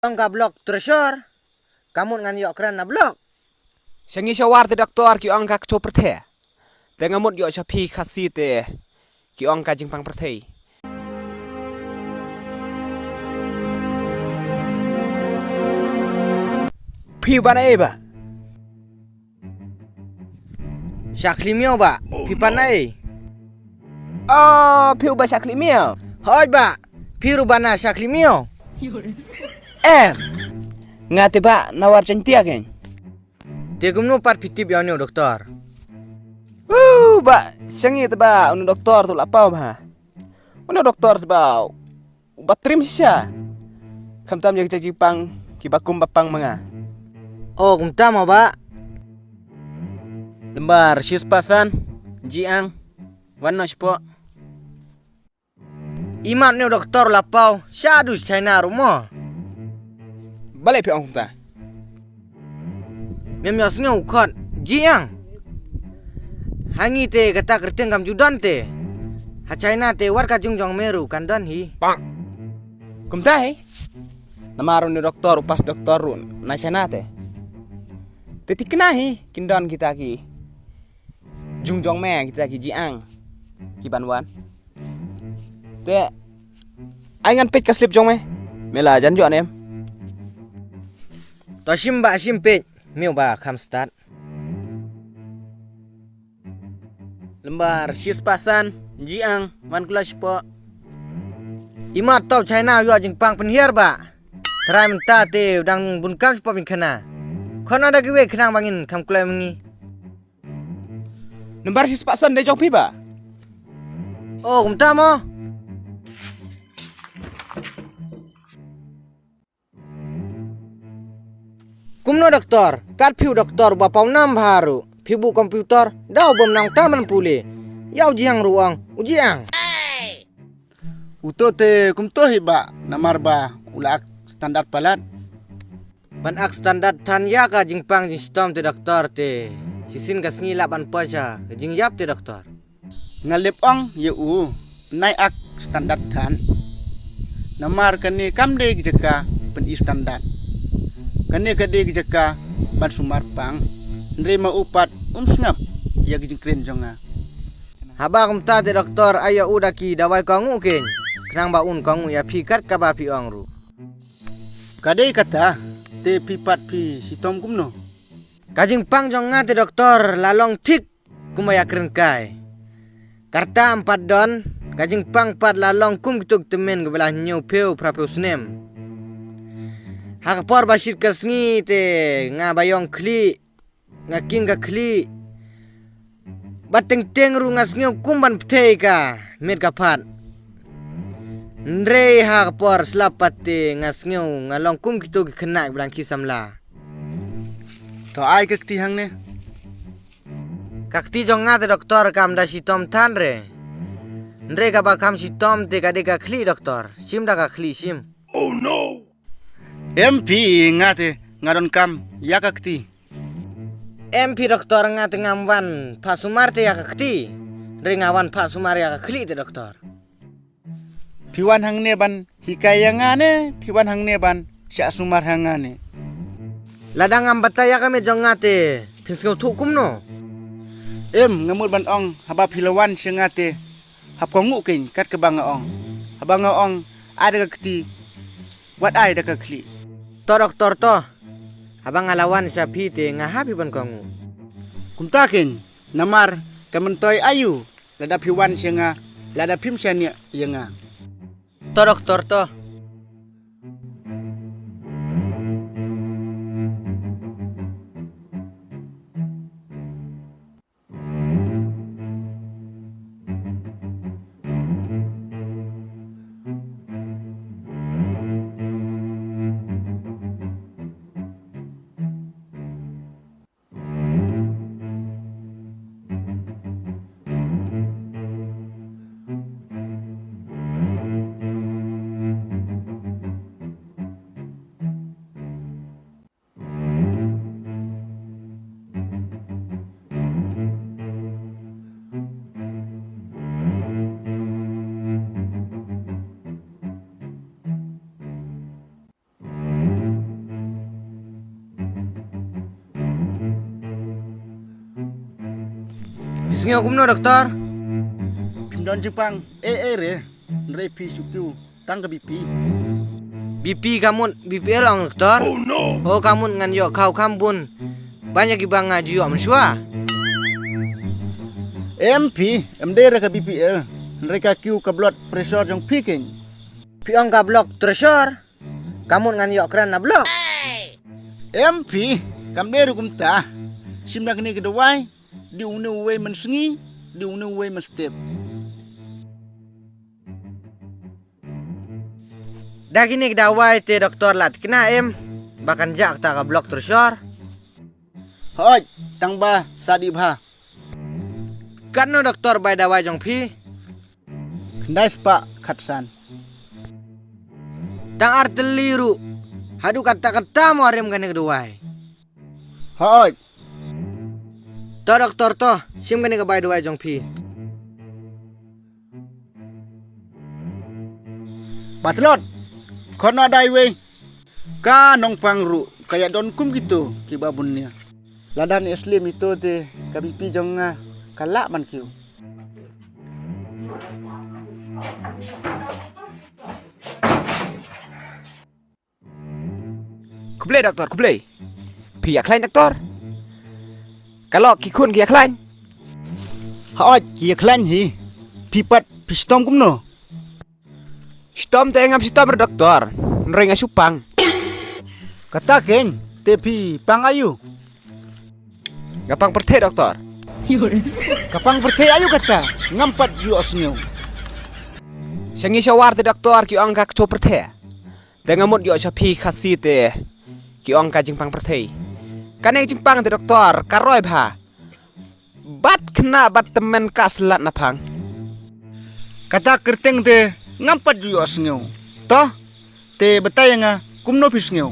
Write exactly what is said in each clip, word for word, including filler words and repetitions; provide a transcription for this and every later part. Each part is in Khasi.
Ong ka block treasure. Ka mut ngan ïoh kren na block. Sha ngi sha war te doktor ki ong ka kcho pyrthe. Te nga mut ïoh sha phi Khasi te ki ong ka jingpang pyrthei. Phi u ba na ei ba? Sha khlieh miaw ba. Phi pat na ei? Oh, phi u ba sha khlieh miaw? Hooid ba. Phi ruh ba na sha khlieh miaw? Em. Nga te ba na war Jaintia kein. Te kumno pat phi tip ïa une u doktor? Uh, ba, sha ngi te ba, une u doktor te u la paw ba. Une u doktor te ba, u ba trim shisha. Khamtam ïa ki jingpang, ki ba kum ba pang ma nga. Oh, kumta mo ba. Lymbar shispah san, Jiang, wan noh shapoh. Imat une u doktor la paw, sha du China ruh mo. Balei phi ong kumta? Mem ïohsngew u khot, Jiang. Ha ngi te kata ka kyrteng kam ju don te. Ha China te wat ka jong jong me ruh kan don hi. Kumta hi. Namar une u doktor u pass doktor ruh na China te. Te thikna hi, kin don kita ki jong jong me, kita ki Jiang. Ki ban wan. Te ai ngan peit ka slip jong me. Me la jan jot ne em? To shim ba shim peit. Me u ba kham stad. Lymbar shispah san, Jiang, wan kloi shapoh. Imat to China u ïoh jingpang pynhiar ba. Trai mynta te u dang bun kam shapoh bynkhana. Khon da kiwei khnang ba ngin kham kloi ma ngi. Nambar shispah san dei jong phi ba? Oh, kumta mo. Kumno doktor? Kat phi u doktor ba paw nam bha ruh. Phi buh computer, da u bym nang ta man pule. Ïa u Jiang ruh ong, u Jiang. Uto te kumto hi ba, namar ba u la ak standard palat. Ban ak standard than ïa ka jingpang jingshitom te doktor te. Shisien ka sngi lah ban poi sha ka jingïap te doktor. Nga lip ong ïa u, nai ak standard than. Namar kane kam dei ka jaka ban i standard. Kane ka dei ka jaka ban sumar pang. Hynrei ma u pat um sngap ïa ka jingkren jong nga. Haba kumta te doktor, ai ïa u da ki dawai kohnguh kein. Khnang ba un kohnguh ïa phi kat kaba phi ong ruh. Ka dei kata, te phi pat phi shitom kumno? Ka jingpang jong nga te doktor la long thik kumba ïa kren kai. Ka rta em pat don, ka jingpang pat la long kum kitu ki tymmen kaba la hynñiew phew phra phew snem. Ha ka por ba shit ka sngi te nga ba ïong khlieh, nga king ka khlieh. Ba teng teng ruh nga sngew kum ban pthei ka miet ka phad. Hynrei ha ka por slap pat te nga sngew nga long kum kitu ki khynnah kiba dang khie samla. To ai ka kti hangne. Ka kti jong nga te doktor kam da shitom than re. Hynrei kaba kham shitom te ka dei ka khlieh doktor. Shim da ka khlieh shim. Em phi nga te nga donkam ïa ka kti. Em phi doktor nga te ngam wan phah sumar te ïa ka kti. Hynrei nga wan phah sumar ïa ka khlieh te doktor. Phi wan hangne ban hikai ïa nga ne, phi wan hangne ban shah sumar ha nga ne. Lada ngam batai ïa ka miet jong nga te, phin sngewthuh kumno? Em, nga mut ban ong, haba phi la wan sha nga te, hap kohnguh kein, kat kaba nga ong. Haba nga ong, ai da ka kti, wat ai da ka khlieh. To doktor to, haba nga la wan sha phi te, nga hap hi ban kohnguh. Kumta kein, namar, ka myntoi aïu, lada phi wan sha nga, lada phim shaniah ïa nga. To doktor to. Sngew kumno doktor? Phim don jingpang ei ei re, hynrei phi shu kiew tang ka B P. B P ka mut B P L ong doktor? O ka mut ngan ïoh khaw kham bun ban ïa kiba nga ju ïoh mynshuwa. Em phi, em dei re ka B P L, hynrei ka kiew ka blood pressure jong phi keiñ. Phi ong ka blood pressure? Ka mut ngan ïoh kren na block. Em phi, kam dei ruh kumta. Shim da kine ki dawai, dei une uwei mynsngi, dei une uwei mynstep. Da kine ki dawai te doktor la thikna em ba kan jah kata ka blood pressure? Hooid, tang ba sa dih bha. Katno doktor bai dawai jong phi? Khyndai spah khatsan. Tang ar tylli ruh. Haduh katta katta mo rem kane ka dawai? Hooid. To doktor to, shim kane ka bai dawai jong phi. Patlot. Khot noh da iwei. Ka nongpang ruh ka ïa don kum kito kiba bun nia. Lada ïa slim ito te ka B P jong nga ka lah ban kiew. Khublei doktor, khublei. Phi ïa khlaiñ doktor? Ka lok ki khun ki ïa khlaiñ? Hooid ki ïa khlaiñ hi. Phi pat phi shitom kumno? Shitom te ngam shitom re doktor, hynrei nga shu pang. Kata keiñ, te phi pang aïu? Nga pang pyrthei doktor. Ka pang pyrthei aïu kata? Ngam pat ïohsngew. Sha ngi sha war te doktor ki ong ka kcho pyrthei. Te nga mut ïoh sha phi Khasi te ki ong ka jingpang pyrthei. Kane ka jingpang te doktor ka roi bha. Bad khynnah bad tymmen ka slat na phang. Kata kyrteng te ngam pat ju ïohsngew. To, te batai ïa nga kumno phi sngew?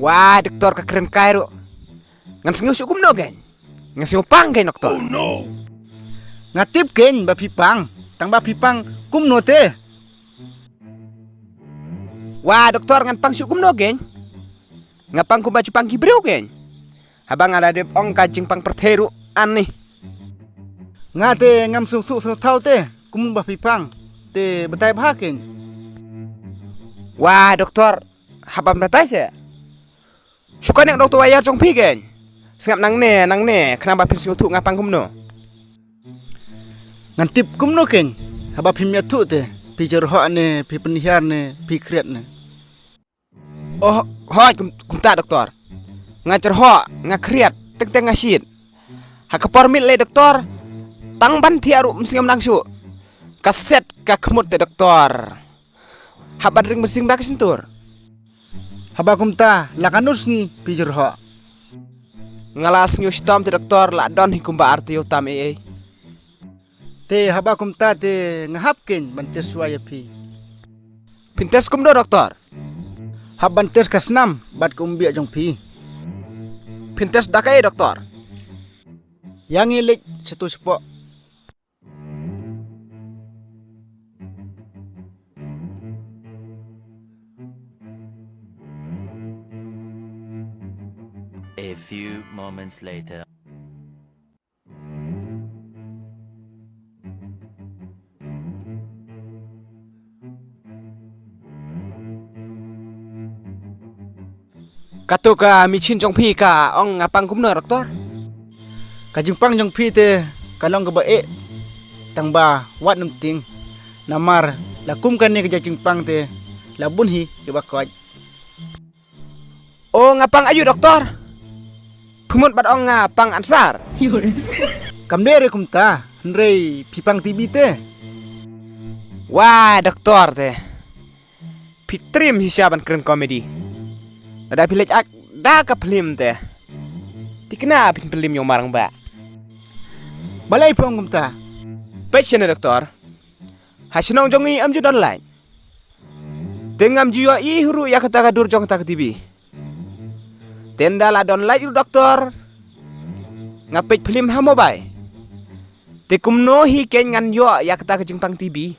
Wah doktor, ka kren kai ruh. Ngan sngew shuh kumno keiñ? Ngan sngew pang keiñ doktor. Nga tip keiñ ba phi pang, tang ba phi pang kumno te? Wah doktor, ngan pang shuh kumno keiñ? Nga pang kumba ju pang ki briew keiñ. Haba nga la dep ong ka jingpang pyrthei ruh ani. Nga te ngam sngewthuh sngewthaw te kumno ba phi pang. Te batai bha keiñ. Wah doktor, haba batai se. Shu connect doktor wire jong phi keiñ. Sngap nangne nangne khnang ba phin sngewthuh nga pang kumno. Ngan tip kumno keiñ? Haba phim ïathuh te phi jyrhoh ne phi pynhiar ne phi khriat ne? Oh, hooid kum, kumta doktor. Nga jyrhoh, nga khriat, teng teng nga shit. Ha ka por miet lei doktor, tang ban thiah ruh ym sngewmlang shuh. Ka set ka khmut te doktor. Hap ban ring mynsiem da ka shyntur. Haba kumta la katno sngi phi jyrhoh? Nga la sngew shitom te doktor, la don hi kumba ar taïew tam ei ei. Te haba kumta te nga hap keiñ ban test shuwa ïa phi. Phin test kumno doktor? Hap ban test ka snam bad ka umbiah jong phi. Phin test da kaei doktor? Ïa ngi leit shato shapoh. A few moments later. Kato ka machine jong phi ka ong nga pang kumno doktor? Ka jingpang jong phi te ka long kaba eh, tang ba wat nym tieng. Namar la kum kane ka jingpang te la bun hi kiba koit. O nga pang aïu doktor? Phi mut ban ong nga pang ansar. Kam dei re kumta, hynrei phi pang T B te. Wah doktor te. Phi trim shisha ban kren comedy. Lada phi leit ak da ka phlim te. Thikna phin phlim ïong marang ba. Balei phi ong kumta? Peit shane doktor. Ha shnong jong ngi ym ju don light. Te ngam ju ïohi ruh ïa kata ka dur jong kata ka T V. Te ynda la don light ruh doktor, nga peit phlim ha mobile. Te kumno hi keiñ ngan ïoh ïa kata ka jingpang T V?